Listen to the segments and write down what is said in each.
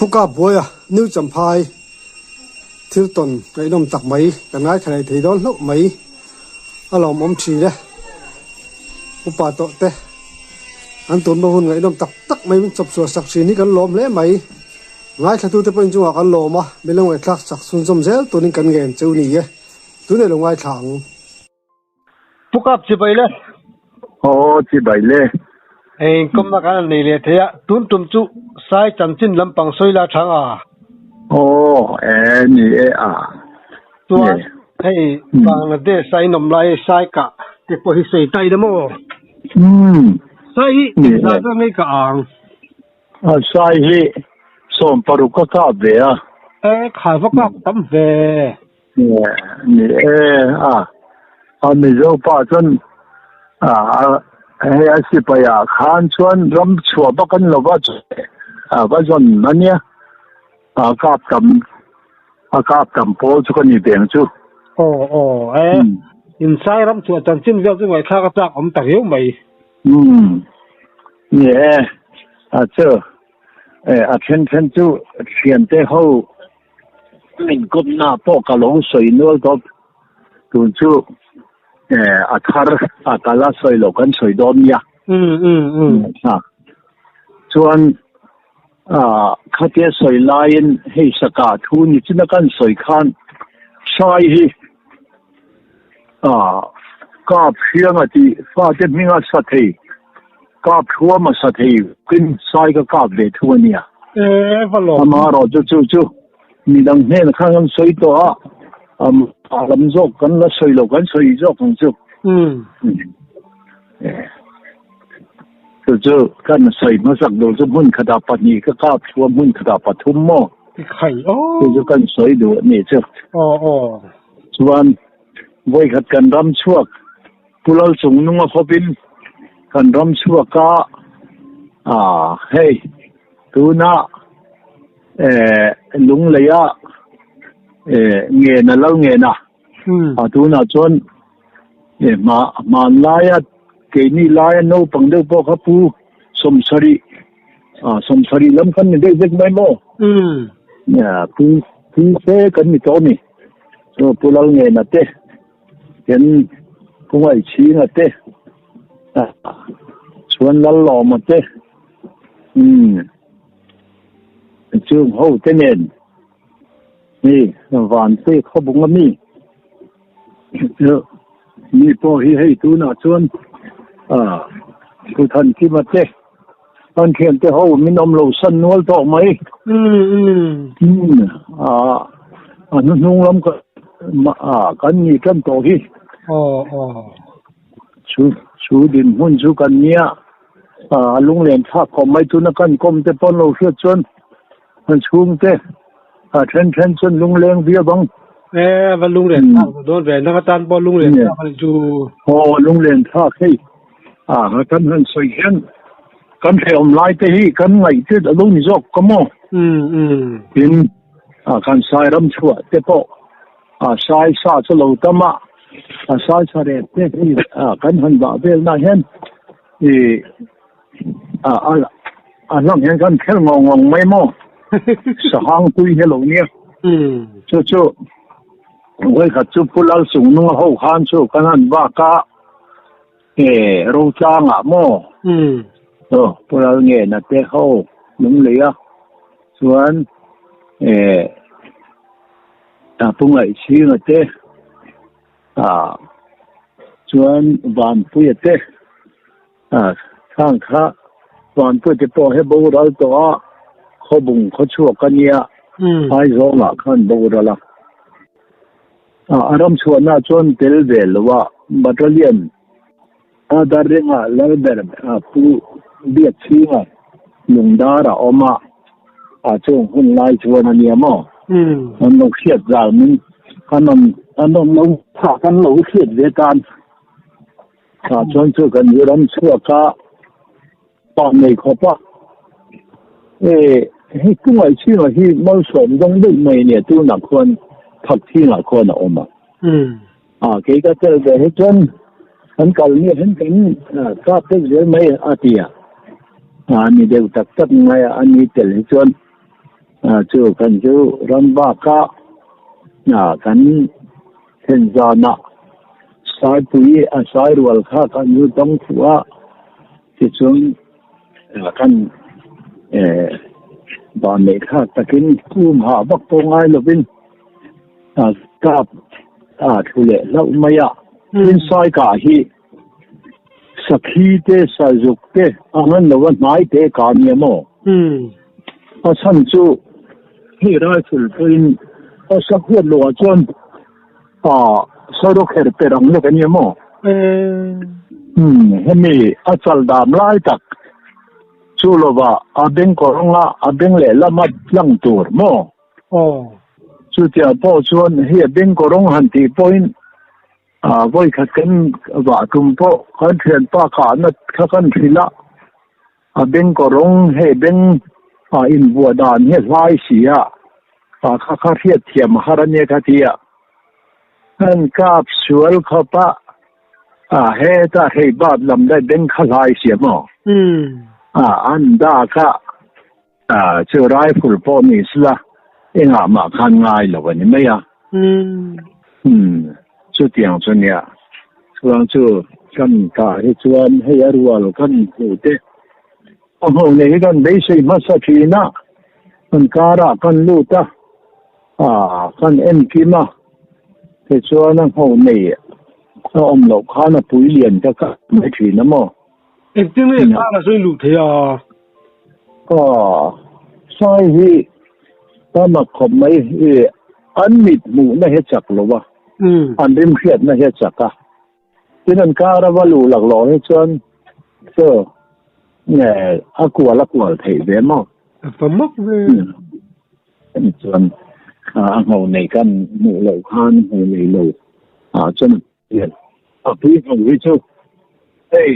Pu Kapbuaia New Champhai thil tawn ngaihnawm tak mai kan ngaithla leh thei dawn hlauh mai a lawmawm thin e. Upa tawh te an tunhma hun ngaihnawm tak tak mai min chawp chhuah sak thin hi kan lawm hle mai. Ngaithlatute pawhin chungah kan lawm a, min lo ngaihthlak sak chhunzawm zel turin kan ngen cheu ni e. Tunei lo ngaithla ang. Pu Kap chibai le. Aw chibai le. Hei inkawmna kan han nei leh thei a, tun tum chu Sai chanchin lampang sawi la thang a. Aw e ni e a. Chuan hei Bangladesh a inawm lai hei Sai kah te pawh hi sawi ta ila maw? Sai hi engzah ber ngei kah ang? A Sai hi 16 ka kap ve a. E khai va kap tam ve. Ni e a, a Mizo pa chuan a hei a sipai ah khan chuan ram chhuah vak an lova a va zawn a nia, a kap tam a kap tam pawl chu ka ni veng chu. Aw aw e, insai ram chhuah chanchin vel chu ngaihthlak a chak awm ta riau mai. Umm ni e, a chu e a then then chu thiante ho Min kawmna pawh ka lo sawi nual tawp. Tun chu a thar a kal a sawi loh kan sawi dawn nia. Chuan khatia sawi laiin hei saka thu ni china kan sawi khan Sai hi kap hrianga tih fate hminga sa thei, kap thuama sa thei in Sai ka kap ve thu a nia. Amaherawh chu chu chu midang hnen khan kan sawi tawh a, a lam zawk kan la sawi lo kan sawi zawk ang chu. Chu chu kan sawi hmasak duh chu hmun khatah pahnih ka kap thu a, hmun khatah pathum maw? Chu chu kan sawi duh a nih chu. Chuan vawikhat kan ram chhuak Pu Lalchungnunga khawpin kan ram chhuak a, ah hei tuna eh Lungleia eh Ngena Lal Ngena ah tunah chuan eh hma hmanlaia keini laia naupang deuh pawh kha Pu Sawmsarih ah Sawmsarih lam khan ni deuh vek mai maw? Pu Pu fe kan ni tawh a ni. Chu Pu Lalngena te, Ken Pu Ngaihchhinga te, chuan Lallawma te, umm chung ho te nen hei Vanpui khawbung ami chu mi pawh hi hei tunah chuan ah Pu Thankima te Kan thiante ho min awm lo san nual tawh mai. Umm ah a hnuhnung lam ka ah kan ni tan tawh hi. Aw aw. Chu chu dinhmun chu kan nia ah a lunglen thlak khawp mai tuna kan kawm te pawn lo hriat chuan kan chhungte a then then chuan lungleng viau ang. E va lunglen thlak dawn ve nanga tan pawh lunglen thlak a ni chu. Aw lunglen thlak hei. A kan han sawi hian kan hrehawm lai te hi kan ngaih tet a lo ni zawk ka maw? Tin, a kan sai ram chhuah te pawh a sai sa chu lo tam a, a sai sa rep te hi a kan han vah vel na hian i a a hlang hian kan khel ngawng ngawng mai maw? Sahang tui hi lo nia. Chu chu vawikhat chu Pu Lalchungnunga ho khan chu kan han vak a. Nge Rotlangah maw? Aw Pu Lalngena te ho Lunglei a chuan eh Pu Ngaihchhinga te ah chuan Vanpuia te ah khang kha Vanpuia te pawh he boral tawh a khawbung khawchhuak a nia Aizawngah khan boral a. A ram chhuahna chuan tel ve lo a, Battalion a dar ringa Lalber Pu Biakchhinga lungdar a awm a, a chung hun lai chuan a nia maw? An lo hriat zal min an awm an awm lo kha kan lo hriat ve tan ah chuan chu kan ram chhuak a Pa nei khawp a, e hei Pu Ngaihchhinga hi malsawm dawng daih mai a nia tunah khuan Thakthingah khuan a awm a. A kei ka tel ve hi chuan an kal nia hian kan kap deuh zel mai a ti a, a ni deuh tak tak ngai a, a ni tel hi chuan. Chu kan chu ram baka kan thlen zanah Saipui a sai rual kha kan zu tawng fuh a, tichuan kan vanneih thlak takin kum hah vak pawh ngai lovin kap a thlu leh hlauh mai a. Tin Saikah hi Sakhi te Sazuk te a ngan lova hnai te ka nia maw? A chhan chu hei rifle pawhin a sak huat loh ah chuan sarawk her per ang lek a nia maw? Hemi a chal dam lai tak chu lova a beng kawrawnga a beng lehlama tlang tur maw? Chutiang pawh chuan hei a beng kawrawng han tih pawhin Vawi khat kan vah tum pawh kan thianpa kahna kha kan hrilh a, a beng kawrawng hei beng ah invuah dan hi a hlai si a, ah kha kha hriat thiam a har a nia ka ti a. Kan kap sual khawp a, ah heta hei bat lam daih beng kha hlai si a maw? Ah an dak a, ah chu rifle pawh ni sela engah mah khan ngai lo a ni mai a. Umm chutiang chu nia. Chuang chu kan kah hi chuan hei a rual kan hmuh te a hmuh nei hi kan beisei hmasa thin a, kan karah kan lut a, ah kan en kim a, tichuan a hmuh nei a awm loh khan a pui lian ta kap mai thin a maw. Engtin nge kar a sawi luh theih a? Aw, sai hi ka mak khawp mai hi an mit hmuhna hi chak lo a, an rim hriatna hi a chak a. Tin an kar a va luh laklawh hi chuan chaw nge a kual a kual theih ve maw? A va mak ve. Chuan a ngho nei kan hmuh loh khan ngho nei lo ah chuan A pui hmu hi chu hei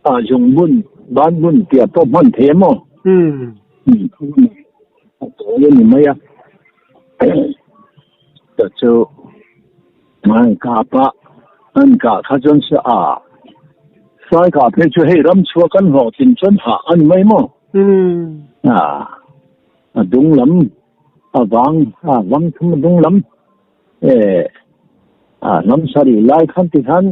a zungbun banbun tia pawh hman thei a maw? A tawi a ni mai a. Ta chu an kap a, an kah kha chuan sa a sai kah phei chu hei ram chhuah kan hlawhtlin chuan hah a ni mai maw? A dung lam a vang a vang thum a dung lam. E, a hnam sarih lai khan ti khan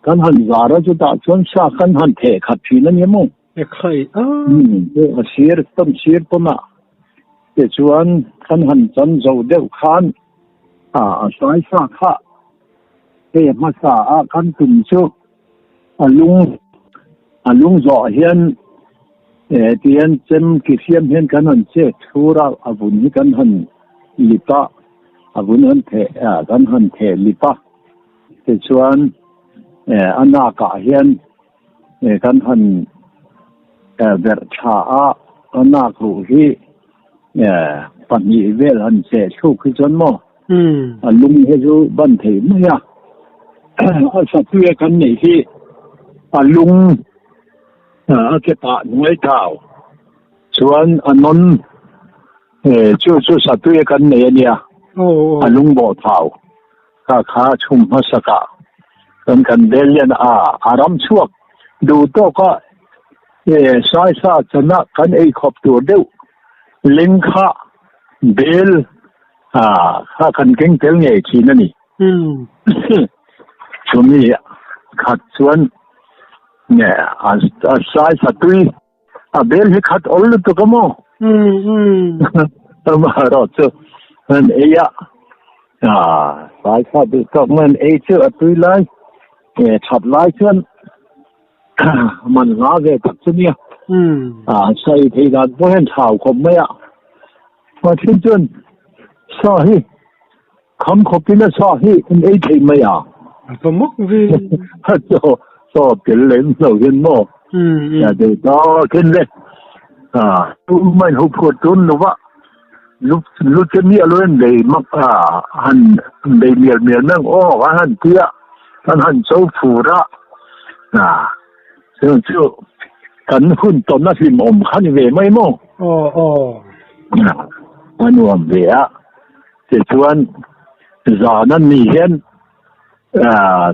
kan han zar a chutah chuan sa kan han theh khat thin a ni maw? E khai a. A sir tawn sir tawn a tichuan kan han chan zo deuh khan a a sai sa kha hei a hmasa a kan tum chu a lung a lung zawh hian e tihian chem ki hriam hian kan han chet thur a a vun hi kan han lip a a vun han theh a kan han theh lip a tichuan e a nak ah hian e kan han verh tha a a nak ruh hi e pahnih vel han cheh thluk hi chuan maw A lung hi chu ban thei mai a, a satui a kan neih hi a lung a ke pah hnuai thau chuan a nawn chu chu satui a kan nei a nia, a lung bawh thau kha kha chhum hmasak ah kan kan bel hian a a ram chhuak duh tawk a saisa chana kan ei khawp tur deuh leng kha bel Kha kan keng tel ngei thin a ni. Chumi khat chuan a sai satui a bel hi khat awl lutuk a maw? Amaherawh chu an ei a, sai sa duh tawk mai an ei chu a tui lai that lai chuan man hla ve tak chu nia. Sai thei dan pawh hian thau khawp mai a. Pathian chuan sa hi kham khawpin a sa hi an ei thei mai a. A va mak ve. A chaw chaw tel lem lo hian maw. Ya deuh takin le. A tu mai ho phuat tun lo va. Lu lu che mi alo en lei mak a han lei mial mial meng aw a han tia an han cho phur a. A Chu chu kan hun tawn a hlimawm kha ni ve mai maw? Aw aw. A nuam ve a, tichuan zan a ni hian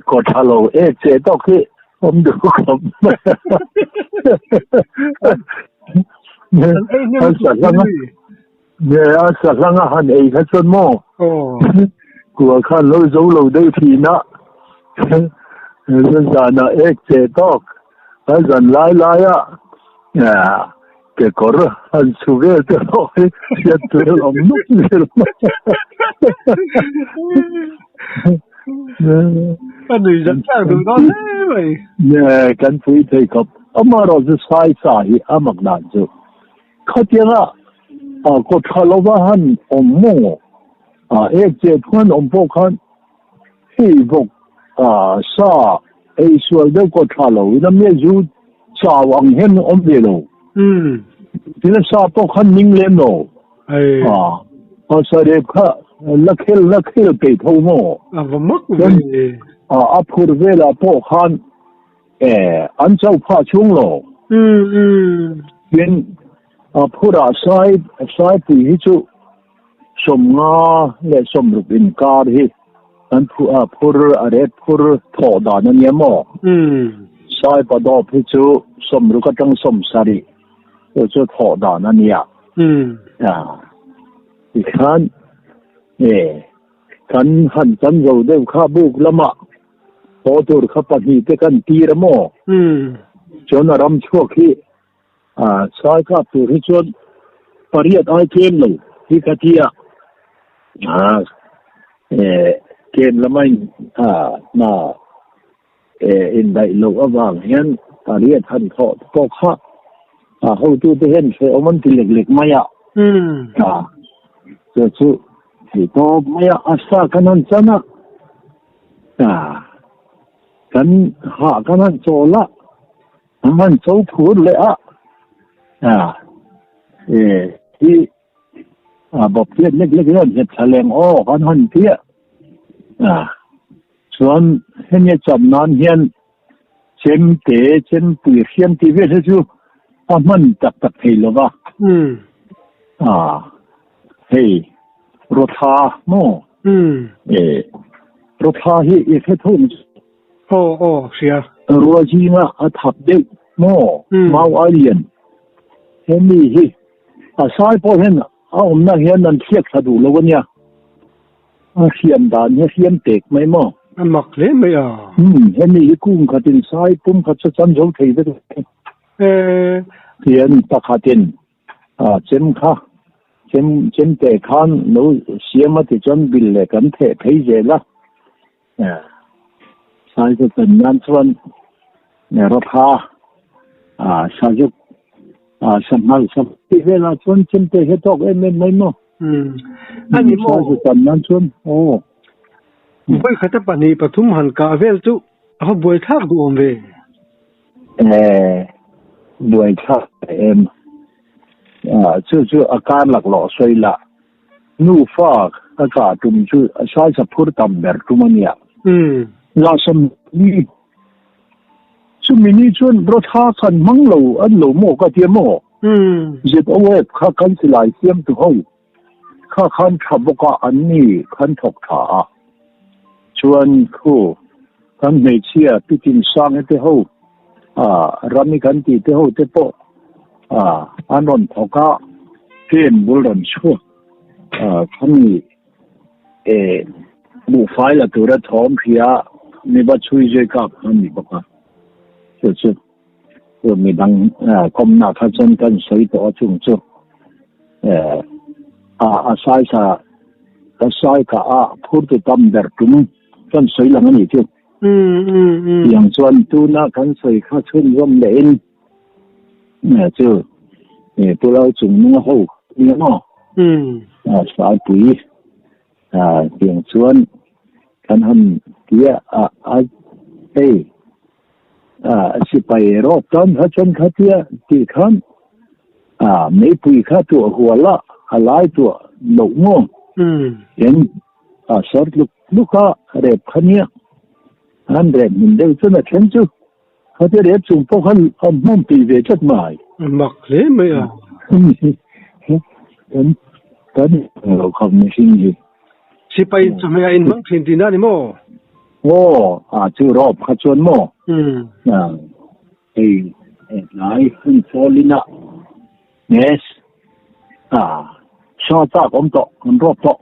kaw tha lo ek che tawk hi awm duh khawp mai a. An ei hnem a. Nge a sahlanga han ei kha chuan maw? Kua khan lo zo lo deuh thin a. Zanah ek che tawk a zan lai lai a kekawr han chhu vel te pawh hi hriat tur a awm nuk zel mai. A nui zat thlak duh dawn hle mai. Nge kan pui thei khawp. Amaherawhchu sai sa hi a mak dan chu Khatianga kaw tha lova han awm maw? Ek che thuan awm pawh khan hei bawk sa ei sual deuh kaw tha lo in a mia zu chau ang hian awm ve lo. Tin a sa pawh khan ning lem lo. Sa rep kha la khel la khel peih tho maw? A va mak ve. A phur velah pawh khan An cho phah chhung lo. Tin, phurah sai saipui hi chu 50 leh 60 inkar hi an phur a ret phur thawh dan a nia maw? Saipa dawp hi chu 60 atang 70 chu chu thawh dan a nia. Tikhan kan han chan zo deuh kha buk lamah Haw tur kha pahnih te kan tir a maw? Chuan a ram chhuak hi sai kap tur hi chuan pariat ai tlem lo hi ka ti a. Tlem lama in hna indaih loh avang hian pariat han thawh pawh kha hotute hian hrehawm an ti lek lek mai a. Chu chu theihtawp mai a, a sa kan han chan a. Kan hah kan han chawl a, an han cho phur leh a, hi bawptiat lek lek hian nghet thla leng aw kan han ti a, chuan hemi a cham nan hian chemte chempui hriam tih vel hi chu a hman tak tak thei lo va, hei rawthla maw? E, rawthla hi i hre tho ang chu. Aw, aw, hria. Rua zinga a thap deuh maw? Mau ai lian. Hemi hi a sai pawh hian a awmna hian an thliak thla duh lo a nia. A hriam dan hi a hriam tek mai maw? A mak hle mai a. Hemi hi kung khatin sai pum khat chu chan zo thei vek a. E. Tian pakhatin Chem kha, chem chem teh khan lo siam a tichuan bil leh kan theh phei zel a. Sai chu chan nan chuan rawtha sazuk sanghal sa tih velah chuan chem teh hi a tawk em em mai maw. Ani maw? Sai chu chan nan chuan aw. Vawi khata pahnih pathum han kah vel chu a va buaithlak duh awm ve. Eh, buaithlak em. Chu chu a kar laklawh sawi lah. Nufa ka kah tum chu saisa phur tam ber tum a nia. Lasam ni chumi ni chuan rawtha khan hmang lo an lo maw ka tia maw? ZOF kha kan silai siam tu ho kha khan tha bawk a an ni khan thawk tha a. Chuan khu kan hmeichhia pitin sang te ho rami kan tih te ho te pawh an rawn thawk a, pen bul rawn chhuak khami buhfai la tura thawm hria mi va chhui zui kap an ni bawk a. Chu chu midang kawmna kha chuan kan sawi tawh a chung chu a saisa ka sai kha a phurtu tam ber tum chuan sawi lang a nih chu. Tiang chuan tuna kan sawi kha chhunzawm lehin chu Pulau Chungnunga ho nia maw Saipui tiang chuan kan han tia a hei sipai rawk tan kha chuan khatia tih khan meipui kha tuah hual a a lai tuah loh maw eng sawr tluk tluk a rep kha nia an rep hmun deuh chuan a then chu khatia rep chung pawh khan a hmawm tui ve tlat mai. Mak hle mai a. Kan kan lo khawp mihring hi. Sipai chawhmeh a inhmang thin tihna a ni maw? Aw, a chu rawp kha chuan maw? Hei tlai hun fawlin a, yes, a Sa chak awm tawh, an rawp tawh.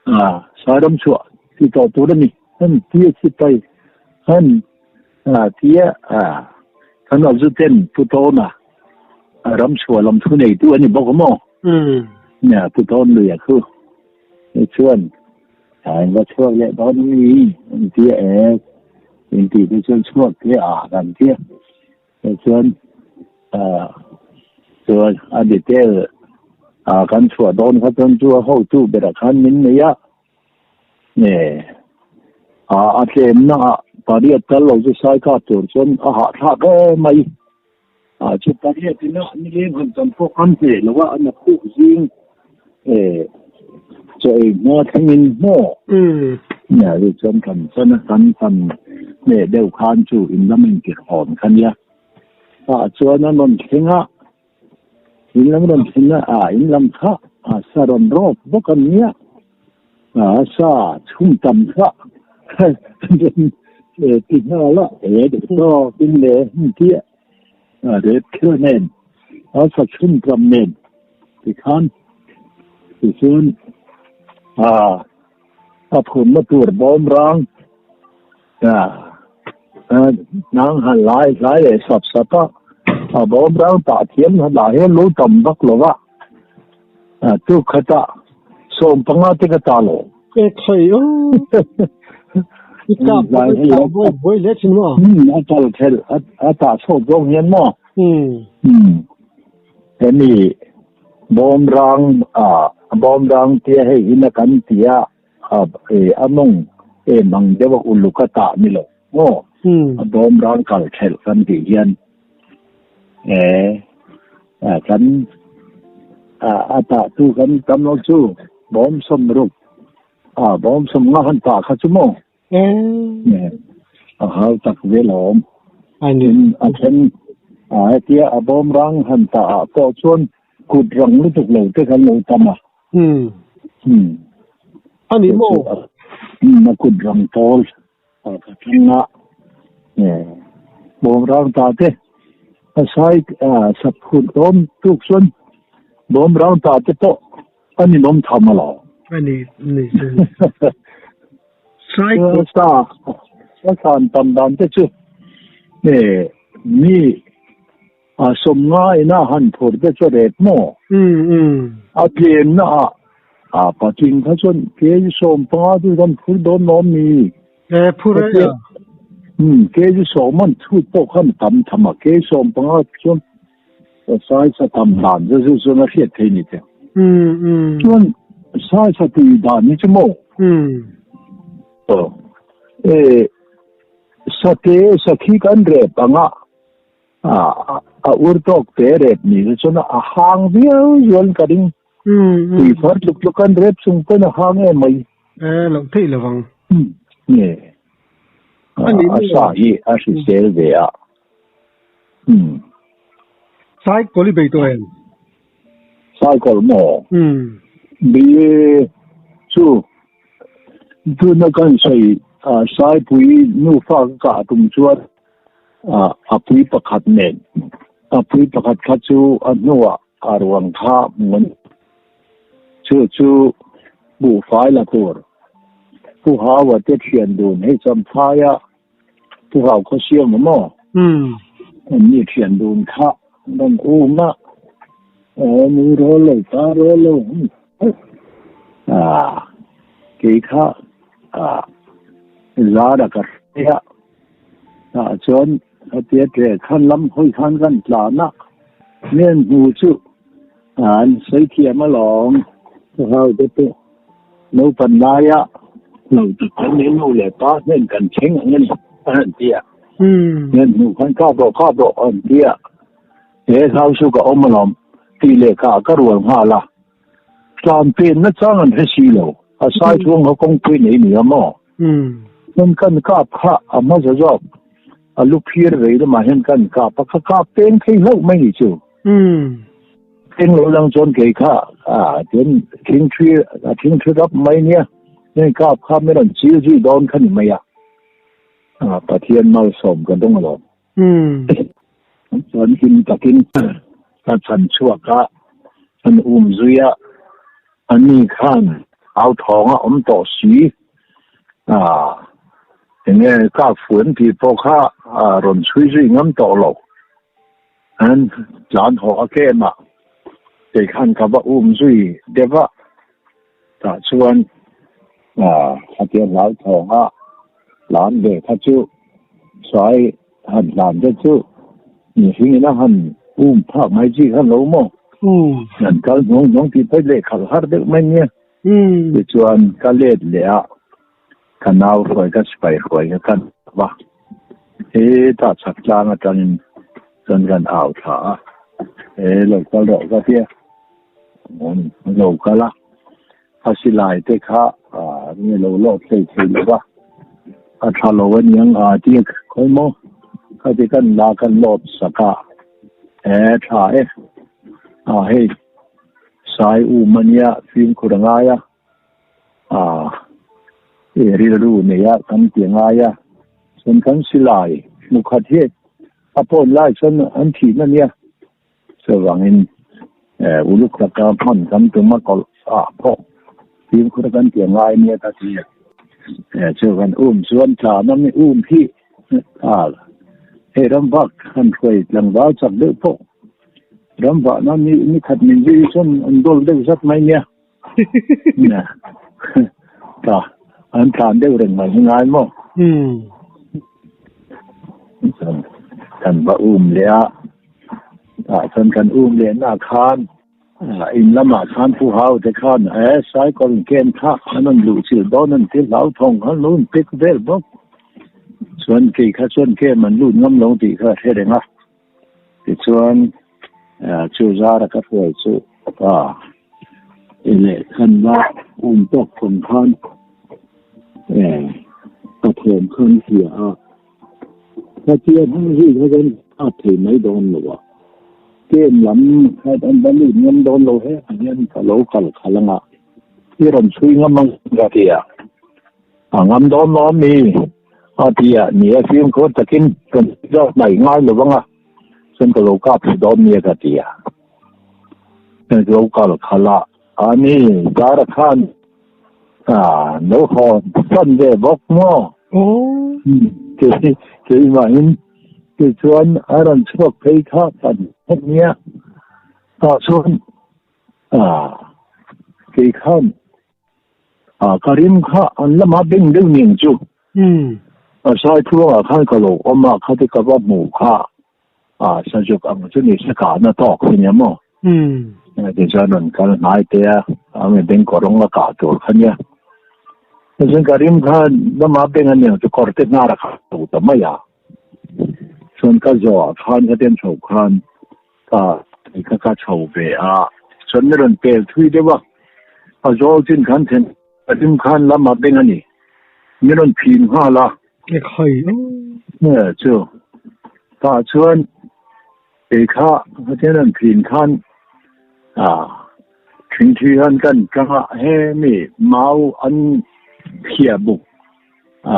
A, sai ram chhuah ti tawh tur a ni. An tia sipai an tia a, kan Azuten Pu Tawna ram chhuah lam thu neitu a ni bawk a maw? Nia, Pu Tawn luia khu chuan a in va chhuak leh dawn a mi an tia e, in tih te chuan chhuak te a kan tia. Chuan chuan a detail a kan chhuah dawn kha chuan chu a hotu berah khan min nei a, nge a a tlemna ah pariat kal lo chu sai kap tur chuan a hahthlak em mai a chu pariat ina nileng han tam pawh kan hneh lo a, a na khuk zing e chaw ei hma thlengin maw nia chu chuan kan chan a kan tam hneh deuh khan chu in lam inkirh hawn kha nia ah chuan a rawn thleng a in lam rawn thleng a ah in lam kha a sa rawn rawp bawk a nia a sa chhun tam kha ti nghal a he tawkin leh tia a rep kher nen a sa chhun tam nen tikhan tichuan a a phunna tur bawm rang a nang han lai hlai leh sap sap a a bawm rang tah thiam lah hian lo tam vak lo va a tuk khatah 15 te ka ta lo. E khai o. I kap Lai hi a buai buai hle thin maw? A kal thelh a tah chhuak zawk hian maw? Hemi bawmrang bawmrang tia hei hi na kan ti a a mawng em ang deuh a uluk a tah ni lo maw? A bawmrang kal thelh kan tih hian kan a tah tu kan tam lo chu bawm 60 A bawm 50 han tah kha chu maw? A hau tak vel a awm. Tin a then a hetia a bawm rang han tah ah pawh chuan kut rang lutuk lo te khan lo tam a. A ni maw? A kut rang pawl a ka thleng a. Bawm rang tah te a sai sap phut dawn tuk chuan bawm rang tah te pawh A ninawm tham alo. A ni, ni chu. Sai ko. Sa, sa san tam dan te chu e mi a 50 ina han phur te chu rep maw? A tlem na ah a patling kha chuan kg 15 chu kan phur dawn lawm mi. E phur e a. Kg 10 an chhut pawh khan tam tham a kg 15 chuan Sai sa tam dan chu chu chuan a hriat thei ni te. Chuan sai sa tui dan hi chu maw? Aw. E sa te sa khi kan rep anga a a ur tawk te rep ni chu chuan a hang viau zual ka ring. Tui far tluk tluk kan rep chung pawn a hang em mai. E loh theih lovang. Nge. A sa hi a hrisel ve a. Umm. Cycle i bei tawh em? Cycle maw? Umm. Bei chu tuna kan sawi Saipui nufa ka kah tum chuan a pui pakhat nen a pui pakhat kha chu a hnuah a ruang kha hmuh a ni. Chu chu buhfai la tur Pu Hawa te thian dun hei Champhaia Pu Hau khaw siam a maw? An ni thian dun kha rawn um a, aw nu rawl lo pa rawl lo a kei kha a zar a ka hre a, tah chuan hetia tle khan lam hawi khan kan tlan a, mian hmu chu an sawi thiam alawm. Pu Hau te pawh Naupan laia lo tak khan min nu leh pa hnen kan thleng ang a ni a han ti a. Hnen hnu khan kap rawh kap rawh a han ti a. He hlau chu ka awm alawm tih leh kah ka rual nghal a. Tlan pen na chang an hre si lo. A sai chuang kha kawngpui nei ni a maw? Hnen kan kap kha a hmasa zawk a lu phir vei lamah hian kan kap a, ka kap peng thei hlauh mai ni chu. Eng lo lang chuan kei kha a tin thing thi a thing thi rap mai nia hei kap kha min rawn chil zui dawn kha ni mai a a Pathian malsawm ka dawng alawm chuan him takin ka chhan chhuak a an um zui a. Ani khan hlauthawng a awm tawh si. Enge kak fu an tih pawh kha rawn chhui zui ngam tawh lo. An tlan haw a kem a, kei khan ka va um zui deuh a. Tah chuan khatia hlauthawng a tlan ve kha chu sai han tlan te chu mihringin a han um phak mai chi kha lo maw? An kal hnawng hnawng tih phei leh khalh har deuh mai nia. Tichuan ka let leh a, ka nau hruai ka sipai hruai kha ka nap a, hetah chhak tlang atangin chuan kan au thla a, he lo kal rawh ka tia. Lo kal a, a silai te kha nge lo lawk hlei thei lo va, a tha lo a niang a tia khawi maw khati kan la kan lawt sak a, e tha e, a hei sai um a nia fimkhur a ngai a, a e rilru nei a kan ti a ngai a, chuan kan silai hmu khat hi a pawn lai chuan an thihna nia. Chuvangin uluk taka hman kan tum a kawlh ah pawh fimkhur kan ti ngai nia ka ti a. Chu kan um chuan tlan a mi um hi a hei ram vak han hruai tlangval chak deuh pawh ram vahna ni ni khat min zui chuan an dawl deuh zat mai nia. Ta an tlan deuh reng mai hi ngai maw? Kan va um leh a, tah chuan kan um leh na khan in lamah khan pu hau te khan e cycle ken kha an rawn luh chilh dawn an ti hlauthawng khan lo in pek vel bawk. Chuan kei kha chuan kem an lut ngam lo tih kha a hre reng a. Tichuan chu zara ka hruai chu pa i lehkhan la um tawk thawm khan ka thawm khan hria a, Pathian hmang zui kha chuan ka kap thei mai dawn lo a, kem lam kha an va lut ngam dawn lo he ah hian ka lo kal khalh ang a, i rawn chhui ngam ang ka ti a, a ngam dawn lo ami? A ti a, ni e fimkhur takin ka zawk mai ngai lo vang a, chuan ka lo kap thla dawn nia ka ti a. Ka lo kal khalh a, a ni Zara khan a lo haw fan ve bawk maw? Kei keimahin tichuan a rawn chhuak phei kha kan hmu nia. Tah chuan a kei khan A ka rim kha an lama beng deuh ning chu. A sai thuangah khan ka lo awm a, khati ka va hmuh kha a sajuk ang chu ni se kahna tawk hi nia maw. Tichuan rawn kal hnai te a, a nge beng kawr rawng a kah tur kha nia. Tichuan ka rim kha lama beng a niang chu kawr te hnar a kha lo ta mai a. Chuan ka zawhah khan ka ten chho khan Ka tih kha ka chho ve a, chuan ni rawn pel thui deuh a, a zawl chin khan then a hlim khan lam a beng a ni, ni rawn phin nghal a. Ekhai aw. Nge chu tah chuan kei kha khatia rawn phin khan a thingthi hian kan tang a, he mi mau an phiah buk a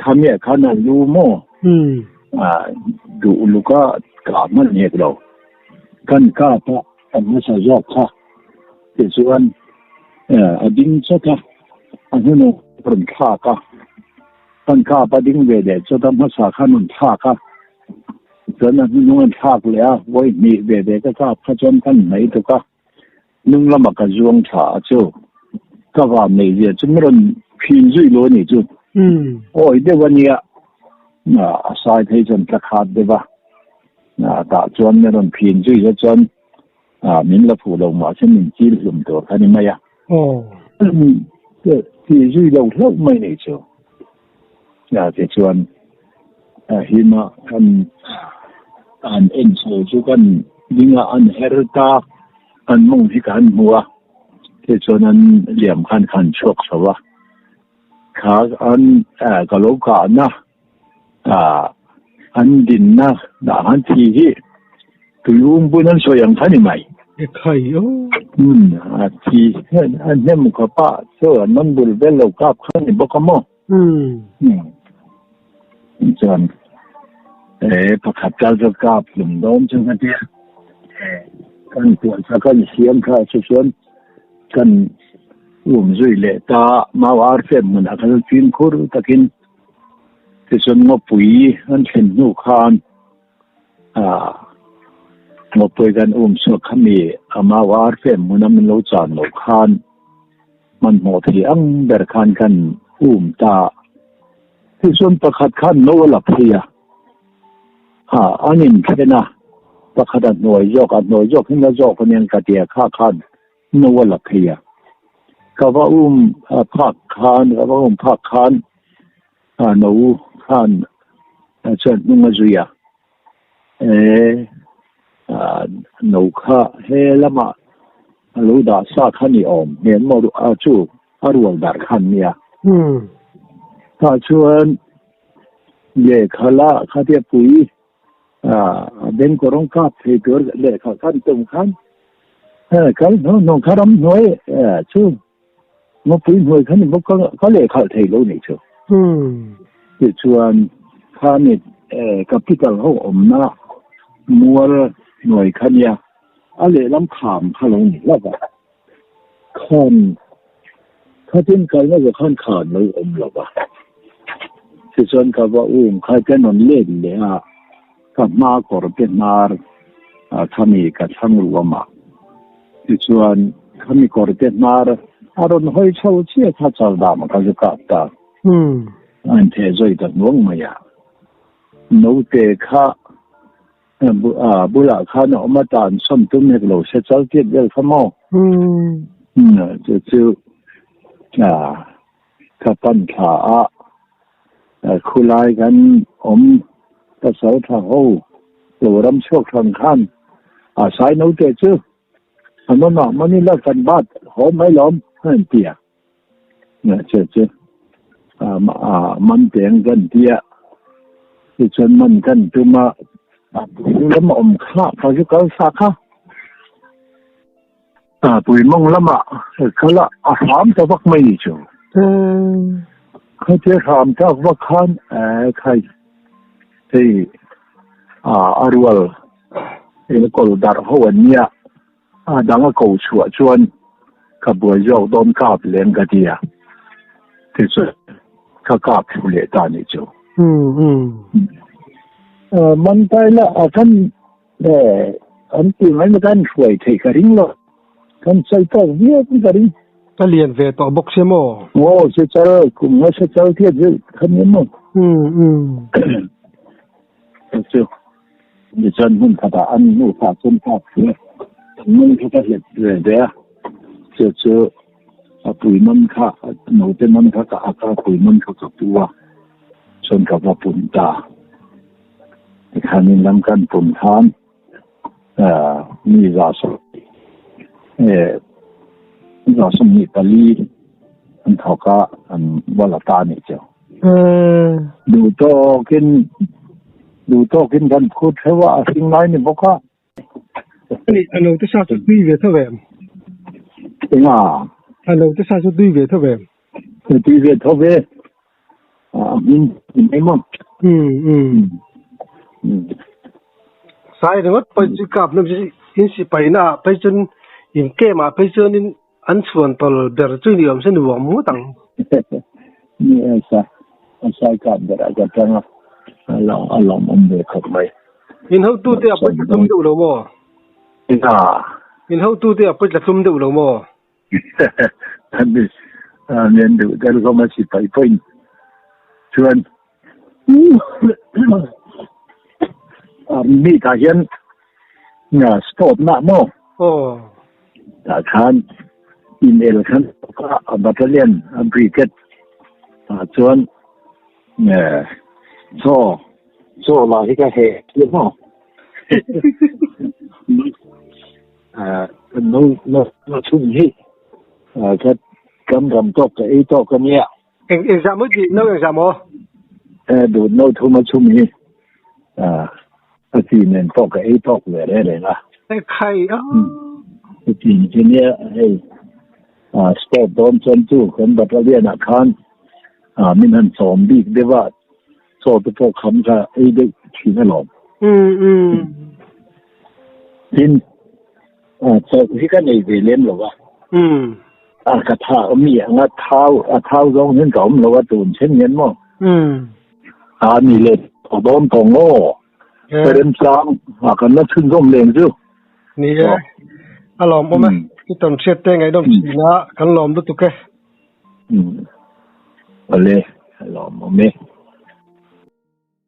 khamiah khan a lu maw a duh luk a kah hman hek lo kan kap a a hmasa zawk kha tichuan a ding chawt a a hnunah a rawn thlak a kan kap a ding ve leh chawt a hmasa khan a rawn thlak a chuan a hnunung a rawn thlak leh a vawi hnih ve ve ka kap kha chuan kan hnaih tuk a. Hnung lama ka zuang tha a chu ka van neih zia chu min rawn phin zui lo a nih chu. Awi deuh a nia, a sai phei chuan tla khat deuh a, tah chuan min rawn phin zui kha chuan min la phuh lo mahse min chil hlum tur kha ni mai a. Ti zui lo hlauh mai nih chu. Tichuan hima kan an en chho chu kan dinga an her ta an mawng hi ka han hmu a, tichuan an liam khan ka han chhuak chho a, kha an ka lo kahna an dinna dah khan thi hi tui um bun an sawi ang kha ni mai. Ekhai aw. A thi a hnem khawp a, chu an rawn bul vel lo kap kha ni bawk a maw. Chuan he pakhat kal chu kap hlum dawn chu ka tia. Kan puan kha kan siam kha chu chuan. Kan um zui leh ta mau ar fem hmunah khan fimkhur takin tichuan ngawpui an thlen hnu khan ah ngawpui kan um chhuak khami a mau ar fem hmuna min lo chan loh khan hmanhmawh thei ang ber khan kan um ta. Tichuan pakhat khan no a la phei a. Ah an inthen a, pakhat a hnuai zawk, a hnuai zawk hi na zawk aniang ka ti a, kha khan no a la phei a. Ka va um phak khan, ka va um phak khan ah no khan chuan hnung a zui a, eh ah no kha he lamah a lo dah sa kha ni awm hmel maw a chu a rual dar khan nia. Tah chuan lehkha la khatia pui a beng kawrawng kap thei tur lehkha khan tum khan kal hnuai hnuai kha ram hnuai chu ngawpui hnuai khan bawk ka ka lehkhalh thei lo nih chu. Tichuan khami capital ho awmna mual hnuai kha nia a lehlam kham kha lo ni hlauh a. Khan, khatin kalna zawh khan khan lo awm lo va. Tichuan ka va um kha ka rawn let leh a, ka hma kawr te hnar khami ka thlang ruam a. Tichuan khami kawr te hnar a rawn hawi chho chiah kha chaldam ka zu kap ta. A intheh zawi ta hnuang mai a. Naute kha Bulah khan a awm a, tan sawn tum hek lo se chal tiat vel kha maw? Chu chu ka pan thla a, khulai kan awm pasal tha ho lo ram chhuak thang khan a sai naute chu a mama Manila kan bat haw mai lawm a han ti a. Chu chu man teng kan tia tichuan man kan tum a lam a awm kha ka zu kal sa kha pui mawng lamah kal a a hram ta vak mai ni chu khatia hram tak vak khan khai hei a rual enkawl darh ho an nia. A dang a ko chhuah chuan ka buai zawk dawn kap lem ka ti a, tichuan ka kap thlu leh ta nih chu. Man tai la a kan an ti mai mai kan hruai theih ka ring lo, kan chai tawk viau pawn ka ring. Ka lian ve tawh bawk sia maw? Aw se chal kum nga se chal thiat zeuh kha nia maw? Chu tichuan hmun khatah an nufa chuan kap chu an mawng kha ka hlet ve ve a, chu chu a pui man kha naute man kha ka ak a, pui man kha ka pu a, chuan ka va pun ta. Tikhanin lam kan pun khan mi 124 an thawk a, an va la ta a nih chu. Duh tawkin duh tawkin kan phut theuh a, a hring lai ni bawk a. A lo te sa chu tui ve tho em? Enga? A lo te sa chu tui ve tho em? Tui ve tho ve. A hming ni mai maw? Sai ringawt pawh chu kap na in sipai na ah phei chuan in camp ah phei chuan in an chhuan tawl ber chu ni awm se nuam ngawt ang. Ni e sa a sai kap ber ah ka tang a a lawmawm ve khawp mai. In hotu te a pawi tla tlum deuh lo maw? In hotu te a pawi tla tlum deuh lo maw? Lian deuh tel hlawm a sipai pawhin chuan mi tah hian stop na maw tah khan inel khan a battalion a brigade tah chuan chaw chaw lah hi ka heh maw. No no no chhung hi ka kan ram tawk ka ei tawk a nia. Eng engzah maw tih no engzah maw? Duh no thum a chhum hi a chi nen pawh ka ei tawk ve reng reng a. Khai a. A chi chu nia hei sport dawn chuan chu kan battalion ah khan min han chawm bik deuh a chaw te pawh kham kha ei deuh thin alawm. Tin, chawlh hi ka nei ve lem lo va. Umm. A ka tha mi anga thau a thau zawng hian ka awm lo a tun chen hian maw. Umm. A ni le a dawn tawh ngaw. Ka remchang a kan la chhunzawm leng chu. Ni e. A lawm awm e. I tawn hriat te ngaihnawm thin a, kan lawm lutuk e. Umm. Awle, a lawm awm e.